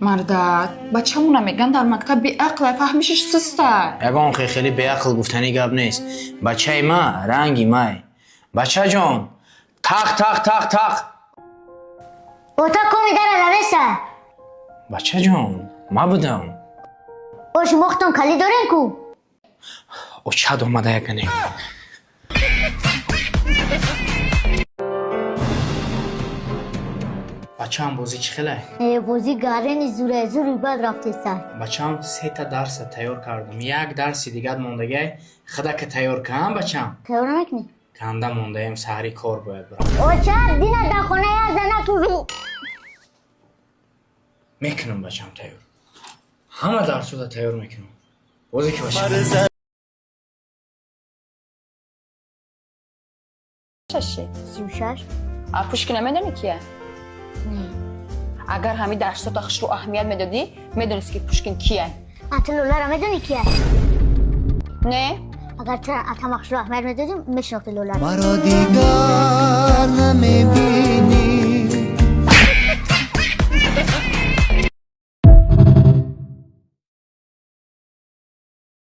Мардак, бачамона меган, дар мактаб беақла, фаҳмишаш суста. Ягон хеле беақл гуфтани гап нест. Бачаи ма ранги май. Бачаҷон, тақ, тақ, тақ, тақ. Ота, коми дара давеса. Бачаҷон, ма будам. О, шумо худтон калид дорем ку? Очад омада якане. Бачаам, бозӣ чӣ хелай? Э, бозӣ гарени зуре зури бад рафтеса. Бачаам, сета дарса тайёр кардам, як дарси дигар мондагай, хадака тайёр кам, бачаам. Тайёр намекунӣ? Канда мондаем, саҳари кор бояд бирам. Оча, дина дар хона як зана кузи. Мекунам, бачаам, тайёр, ҳама дарсода тайёр мекунам, бозӣ ки, бачаам. Шаши. 36. А Пушкина медонӣ, кия? Не. Агар ҳами дарсота хушрӯ аҳамият медодӣ, медонист, ки Пушкин кия. А ту Лоларо медонӣ, кия? Не. Агар ту атама хушрӯ аҳамият медодӣ, мешинохти Лоларо. Маро дигар намебинӣ.